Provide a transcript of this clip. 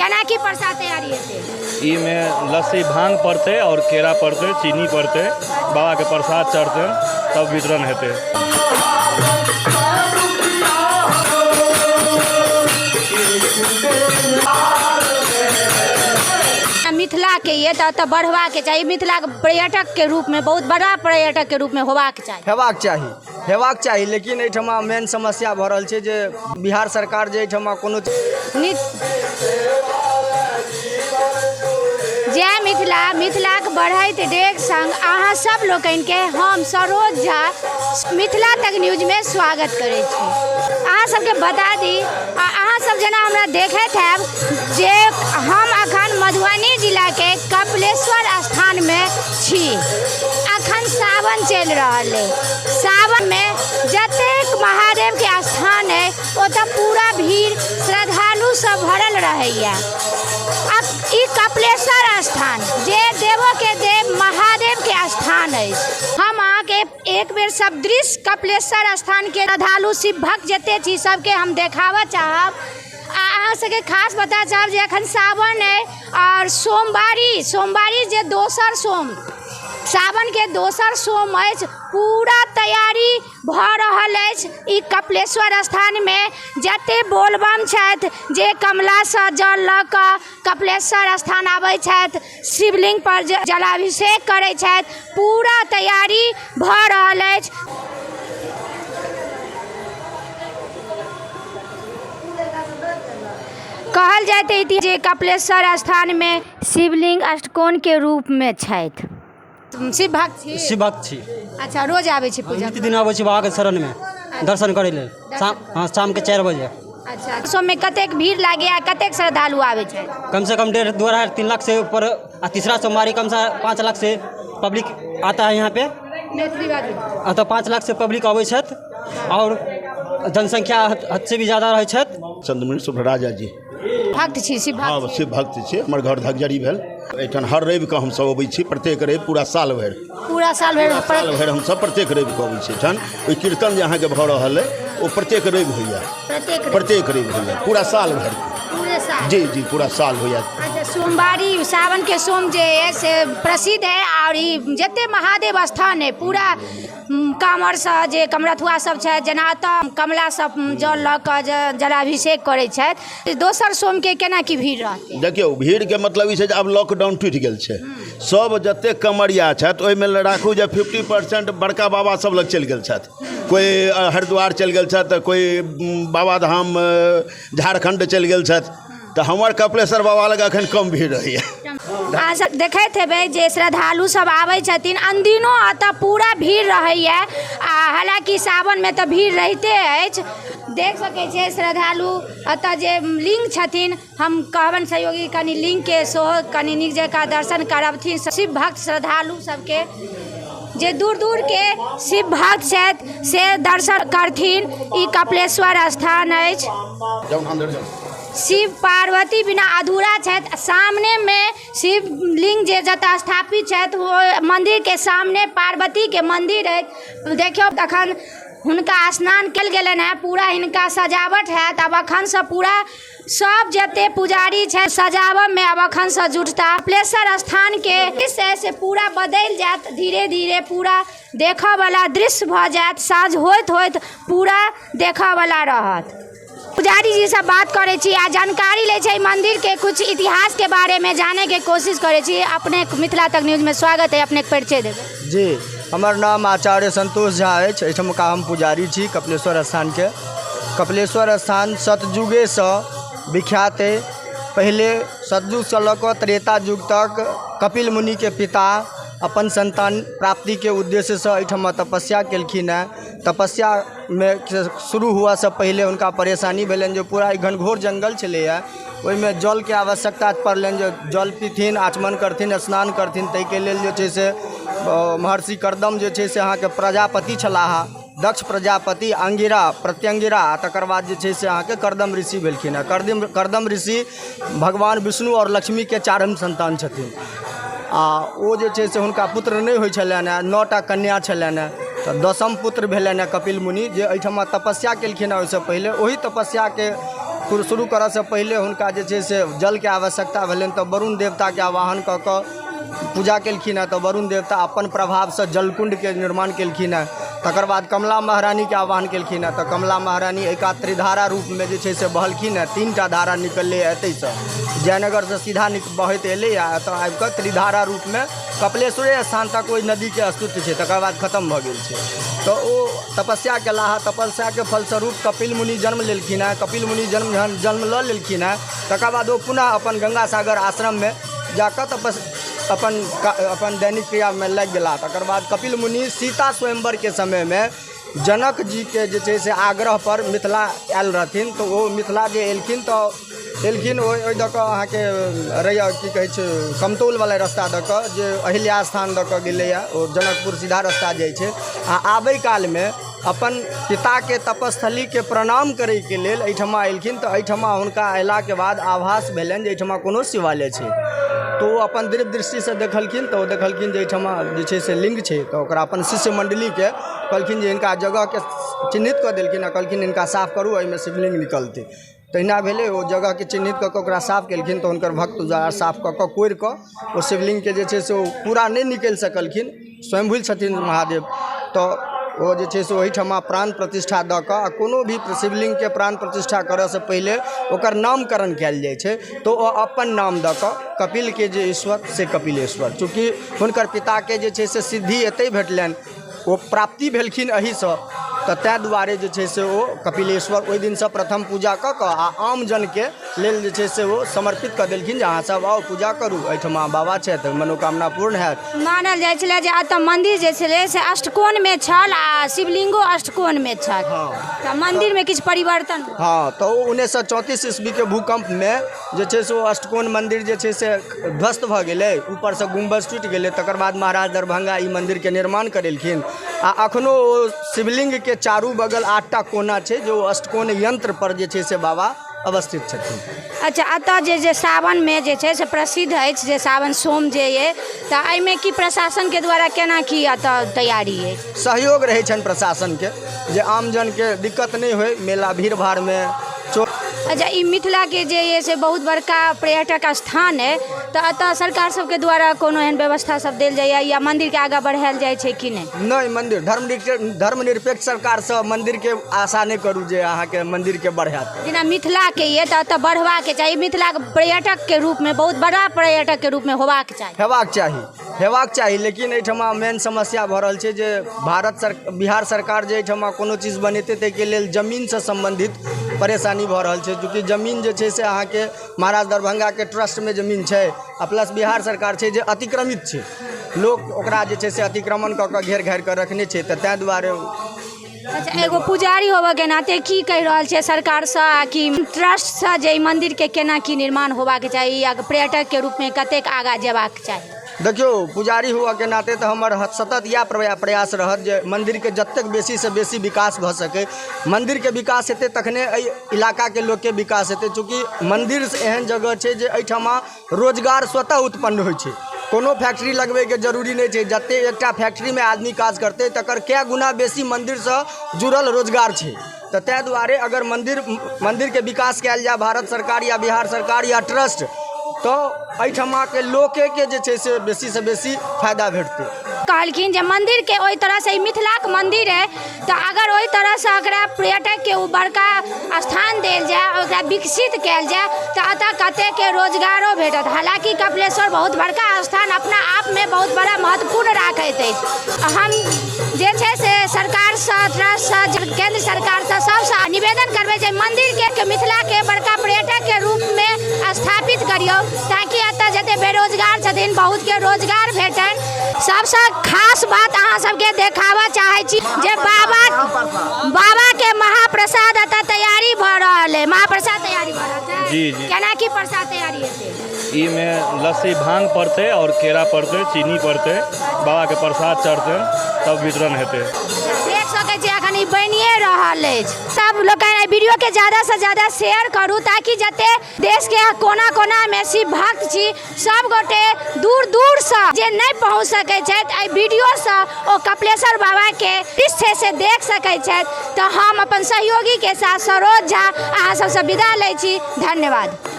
केना की प्रसाद तैयारी हेतै? ई मे लस्सी भांग पड़तै आओर केरा पड़तै, चीनी पड़तै, बाबाके प्रसाद चढ़तै, तब वितरण हेतै। मिथिलाके ये तऽ एतऽ बढ़बाके चाही, मिथिलाके पर्यटकके रूपमे बहुत बड़ा पर्यटकके रूपमे होबाक चाही। हेबाक चाही, हेबाक चाही, लेकिन एहिठमा मेन समस्या भऽ रहल छै जे बिहार सरकार जे एहिठमा कोनो जय मिथिला। मिथिलाक बढ़ैत डेग संग अहाँ सब लोकनिके हम सरोज झा मिथिला तक न्यूजमे स्वागत करै छी। अहाँ सबके बता दी आ अहाँ सब जेना हमरा देखैत हैब जे हम अखन मधुबनी जिलाके कपिलेश्वर स्थानमे छी। अखन सावन चलि रहल अइ। सावनमे जतेक महादेवके स्थान अइ ओतऽ पूरा भीड़ श्रद्धालु सब भरल रहैया। आ ई कपिलेश्वर स्थान जे देवोके देव महादेवके स्थान अछि। हम अहाँके एक बेर सब दृश्य कपिलेश्वर स्थानके श्रद्धालु शिव भक्त जते छी सबके हम देखाबऽ चाहब। आ अहाँ सबके खास बता चाहब जे अखन सावन अइ आओर सोमवारी, सोमवारी जे दोसर सोम, सावनके दोसर सोम अछि, पूरा तैयारी भऽ रहल अछि। ई कपिलेश्वर स्थानमे जते बोलबम छथि जे कमलासँ जल लऽ कऽ कपिलेश्वर स्थान आबै छथि, शिवलिंग पर जलाभिषेक करै छथि, पूरा तैयारी भऽ रहल अछि। कहल जाइत अछि जे कपिलेश्वर स्थानमे शिवलिंग अष्टकोणके रूपमे छथि। शिव भक्त छी? शिव भक्त छी। अच्छा, रोज आबै छी पूजा? नित्य दिन आबै छी बाबाके शरणमे दर्शन करै लेल, शाम, हँ, शामके 4 बजे। अच्छा, सोममे कतेक भीड़ लागैए, कतेक श्रद्धालु आबै छथि? कम से कम 1.5 2 2.5 3 लाख से ऊपर, आ तीसरा सोमवारी कम से 5 लाख से पब्लिक आता है यहाँ पे। मैथिली बाजू। एतऽ 5 लाख से पब्लिक अबै छथि आओर जनसंख्या हद से भी ज्यादा रहै छथि। चंद्रमणि सुभराजा जी। भक्त छी? शिव भक्त? हँ, शिव भक्त छी। हमर घर धगजरी भेल। एहिठाम हर रविके हमसब अबै छी, प्रत्येक रवि पूरा साल भरि। पूरा साल भरि? साल भरि हमसब प्रत्येक रविके अबै छी एहिठाम। ओहि कीर्तन जे अहाँके भऽ रहल अइ ओ प्रत्येक रवि होइए। प्रत्येक रवि होइए पूरा साल भरि। पूरे साल? जी जी, पूरा साल होइए। अच्छा, सोमवारी सावन के सोम जे है से प्रसिद्ध है और ई जते महादेव स्थान है पूरा काँवरसँ जे कमरथुआ सब छथि, जेना एतऽ कमला सब जल लऽ कऽ जलाभिषेक करै छथि, दोसर सोमके केना की भीड़ रहतै? देखियौ, भीड़के मतलब ई छै जे आब लॉकडाउन टूटि गेल छै। सब जतेक कमरिया छथि ओहिमे राखू जे 50% बड़का बाबा सब लग चलि गेल छथि। कोइ हरिद्वार चलि गेल छथि तऽ कोइ बाबाधाम झारखण्ड चलि गेल छथि, तऽ हमर कपिलेश्वर बाबा लग एखन कम भीड़ रहैए। अहाँ सब देखैत हेबै जे श्रद्धालु सब आबै छथिन, अनदिनो एतऽ पूरा भीड़ रहैए, आ हालाँकि सावनमे तऽ भीड़ रहिते अछि। देख सकै छियै श्रद्धालु एतऽ जे लिंग छथिन, हम कहबनि सहयोगी कनि लिंगके सेहो कनि नीक जकाँ दर्शन करबथिन शिव भक्त श्रद्धालु सबके, जे दूर दूरके शिव भक्त छथि से दर्शन करथिन। ई कपिलेश्वर स्थान अछि। शिव पार्वती बिना अधूरा छथि। सामनेमे शिवलिंग जे जतऽ स्थापित छथि ओ मन्दिरके सामने पार्वतीके मन्दिर अछि। देखियौ, तखन हुनका स्नान कयल गेलनि हेँ, पूरा हिनका सजावट हैत। आब एखनसँ पूरा सब जते पुजारी छथि सजाबऽमे आब एखनसँ जुटता। कपिलेश्वर स्थानके दृश्य से पूरा बदलि जायत, धीरे धीरे पूरा देखऽवला दृश्य भऽ जायत। साँझ होइत होइत पूरा देखऽवला रहत। पुजारी जी से बात करै छी आ जानकारी लै छै, मंदिर के कुछ इतिहास के बारे में जाने के कोशिश करै छी। अपने मिथिला तक न्यूज में स्वागत है, अपने के परिचय देबै। जी, हमर नाम आचार्य संतोष झा अछि। एहिठमका हम पुजारी छी कपिलेश्वर स्थानके। कपिलेश्वर स्थान सतयुगेसँ विख्यात अइ। पहिले सतयुगसँ लऽ कऽ त्रेता युग तक कपिल मुनिके पिता अपन सन्तान प्राप्तिके उद्देश्यसँ एहिठमा तपस्या केलखिन हेँ। तपस्यामे शुरू हुअसँ पहिले हुनका परेशानी भेलनि जे पूरा ई घनघोर जङ्गल छलैए, ओहिमे जलके आवश्यकता पड़लनि जे जल पीथिन, आचमन करथिन, स्नान करथिन। ताहिके लेल जे छै से महर्षि करदम जे छै से अहाँके प्रजापति छलाह, दक्ष प्रजापति, अङ्गिरा, प्रत्यङ्गिरा, आ तकर बाद जे छै से अहाँके करदम ऋषि भेलखिन हेँ। करदम ऋषि भगवान विष्णु आओर लक्ष्मीके चारिम सन्तान छथिन, आ ओ जे छै से हुनका पुत्र नहि होइ छलनि हेँ। 9 टा कन्या छलनि हेँ, तऽ 10म पुत्र भेलनि हेँ कपिल मुनि, जे एहिठमा तपस्या केलखिन हेँ ओहिसँ पहिले। ओहि तपस्याके शुरू करऽसँ पहिले हुनका जे छै से जलके आवश्यकता भेलनि तऽ वरुण देवताके आवाहन कऽ कऽ पूजा केलखिन हेँ। तऽ वरुण देवता अपन प्रभावसँ जलकुण्डके निर्माण केलखिन हेँ। तकर बाद कमला महारानीके आह्वान केलखिन हेँ, तऽ कमला महारानी एहि कात त्रिधारा रूपमे जे छै से बहलखिन हेँ। 3टा धारा निकललै एतहिसँ, जयनगरसँ सीधा बहैत एलै आ एतऽ आबिकऽ त्रिधारा रूपमे कपिलेश्वरे स्थान तक ओहि नदीके अस्तित्व छै, तकर बाद खतम भऽ गेल छै। तऽ ओ तपस्या केलाह, तपस्याके फलस्वरूप कपिल मुनि जन्म लेलखिन हेँ। कपिल मुनि जन्म जहन जन्म लऽ लेलखिन हेँ तकर बाद ओ पुनः अपन गंगा सागर आश्रममे जाकऽ तपस अपन अपन दैनिक क्रियामे लागि गेलाह। तकर बाद कपिल मुनि सीता स्वयंवरके समयमे जनक जीके जे छै से आग्रहपर मिथिला आयल रहथिन। तऽ ओ मिथिला जे एलखिन तऽ एलखिन ओहि दऽ कऽ अहाँके रैया की कहै छै कमतौलवला रस्ता दऽ कऽ जे अहिल्या स्थान दऽ कऽ गेलैए, ओ जनकपुर सीधा रस्ता जाइ छै। आ आबै कालमे अपन पिताके तपस्थलीके प्रणाम करैके लेल एहिठमा एलखिन। तऽ एहिठमा हुनका अयलाके बाद आभास भेलनि जे एहिठमा कोनो शिवालय छै। तऽ ओ अपन दिव्य दृष्टिसँ देखलखिन तऽ ओ देखलखिन जे एहिठमा जे छै से लिङ्ग छै। तऽ ओकरा अपन शिष्य मण्डलीके कहलखिन जे हिनका जगहके चिन्हित कऽ देलखिन आ कहलखिन हिनका साफ करू, एहिमे शिवलिङ्ग निकलतै। तहिना भेलै, ओ जगहके चिन्हित कऽ कऽ ओकरा साफ केलखिन। तऽ हुनकर भक्त द्वारा साफ कऽ कऽ कोरि कऽ ओ शिवलिङ्गके जे छै से ओ पूरा नहि निकलि सकलखिन, स्वयंभू छथिन महादेव। तऽ ओ जे छै से ओहिठमा प्राण प्रतिष्ठा दऽ कऽ, आ कोनो भी शिवलिङ्गके प्राण प्रतिष्ठा करऽसँ पहिले ओकर नामकरण कयल जाइ छै, तऽ ओ अपन नाम दऽ कऽ कपिलके जे ईश्वर से कपिलेश्वर। चूँकि हुनकर पिताके जे छै से सिद्धि एतहि भेटलनि, ओ प्राप्ति भेलखिन एहिसँ, तऽ ताहि दुआरे जे छै से ओ कपिलेश्वर ओहि दिनसँ प्रथम पूजा कऽ कऽ आ आम जनके लेल जे छै से ओ समर्पित कऽ देलखिन जे अहाँसभ आउ पूजा करू, एहिठमा बाबा छथि, मनोकामना पूर्ण हैत। मानल जाइ छलै जे एतऽ मन्दिर जे छलै से अष्टकोणमे छल आ शिवलिंगो अष्टकोणमे छल। तऽ मन्दिरमे किछु परिवर्तन? हँ, तऽ ओ 1934 ईस्वीके भूकम्पमे जे छै से ओ अष्टकोण मन्दिर जे छै से ध्वस्त भऽ गेलै, ऊपरसँ गुम्बज टूटि गेलै। तकर बाद महाराज दरभंगा ई मन्दिरके निर्माण करेलखिन आ अखनो ओ शिवलिङ्गके चारू बगल 8टा कोना छै जे ओ अष्टकोण यन्त्रपर जे छै से बाबा अवस्थित छथिन। अच्छा, एतऽ जे जे सावनमे जे छै से प्रसिद्ध अछि जे सावन सोम जे अइ, तऽ एहिमे की प्रशासनके द्वारा केना की एतऽ तैयारी अछि? सहयोग रहै छनि प्रशासनके जे आमजनके दिक्कत नहि होइ मेला भीड़ भाड़मे। चोर अच्छा, ई मिथिलाके जे अइ से बहुत बड़का पर्यटक स्थान अइ, तऽ एतऽ सरकार सबके द्वारा कोनो एहन व्यवस्था सब देल जाइए या मन्दिरके आगाँ बढ़ायल जाइ छै कि नहि? नहि, मन्दिर धर्मनिरपेक्ष सरकारसँ मन्दिरके आशा नहि करू जे अहाँके मन्दिरके बढ़ायत। जेना मिथिलाके अइ तऽ एतऽ बढ़बाके चाही, मिथिलाके पर्यटकके रूपमे बहुत बड़ा पर्यटकके रूपमे होबाक चाही। हेबाक चाही, हेबाक चाही, लेकिन एहिठमा मेन समस्या भऽ रहल छै जे भारत सर बिहार सरकार जे एहिठमा कोनो चीज बनेतै ताहिके लेल जमीनसँ सम्बन्धित परेशानी भऽ रहल छै। चूँकि जमीन जे छै से अहाँके महाराज दरभंगाके ट्रस्टमे जमीन छै आ प्लस बिहार सरकार छै जे अतिक्रमित छै, लोक ओकरा जे छै से अतिक्रमण कऽ कऽ घेर घारि कऽ रखने छै, तऽ ताहि दुआरे। अच्छा, एगो पुजारी होबऽके नाते की कहि रहल छै सरकारसँ आ कि ट्रस्टसँ जे ई मन्दिरके केना की निर्माण होबाक चाही या पर्यटकके रूपमे कतेक आगाँ जेबाक चाही? देखियौ, पुजारी हुअके नाते तऽ हमर सतत इएह प्रयास रहत जे मन्दिरके जतेक बेसीसँ बेसी विकास भऽ सकै। मन्दिरके विकास हेतै तखने एहि इलाकाके लोकके विकास हेतै। चूँकि मन्दिर एहन जगह छै जे एहिठमा रोजगार स्वतः उत्पन्न होइ छै, कोनो फैक्ट्री लगबैके जरूरी नहि छै। जतेक एकटा फैक्ट्रीमे आदमी काज करतै तकर कए गुना बेसी मन्दिरसँ जुड़ल रोजगार छै। तऽ ताहि दुआरे अगर मन्दिरके विकास कयल जाय भारत सरकार या बिहार सरकार या ट्रस्ट, तऽ एहिठमाके लोकेके जे छै से बेसीसँ बेसी फायदा भेटतै। कहलखिन जे मन्दिरके ओहि तरहसँ ई मिथिलाके मन्दिर अइ, तऽ अगर ओहि तरहसँ एकरा पर्यटकके ओ बड़का स्थान देल जाय, ओकरा विकसित कयल जाय, तऽ एतऽ कतेकके रोजगारो भेटत। हालाँकि कपिलेश्वर बहुत बड़का स्थान अपना आपमे बहुत बड़ा महत्वपूर्ण राखैत अछि। हम जे छै से सरकारसँ, ट्रस्टसँ, केन्द्र सरकारसँ सबसँ निवेदन करबै जे मन्दिरके मिथिलाके बड़का पर्यटकके रूपमे स्थापित करियौ, ताकि एतऽ जते बेरोजगार छथिन बहुतके रोजगार भेटनि। सबसँ खास बात अहाँ सबके देखाबऽ चाहै छी जे बाबा बाबाके महाप्रसाद एतऽ तैयारी भऽ रहल अइ। महाप्रसाद तैयारी भऽ रहल छै? जी जी। केना की प्रसाद तैयारी हेतै? ई मे लस्सी भांग पड़तै और केरा पड़तै, चीनी पड़तै, बाबाके प्रसाद चढ़तै, तब वितरण हेतै। देख सकै छी एखन ई बनिए रहल अछि। सब लोकनि एहि वीडियोके ज्यादासँ ज्यादा शेयर करू ताकि जते देशके कोना कोनामे शिव भक्त छी सब गोटे दूर दूरसँ जे नहि पहुँच सकै छथि एहि वीडियोसँ ओ कपिलेश्वर बाबाके दृश्य छै से देख सकै छथि। तऽ हम अपन सहयोगीके साथ सरोज झा अहाँ सबसँ विदा लै छी। धन्यवाद।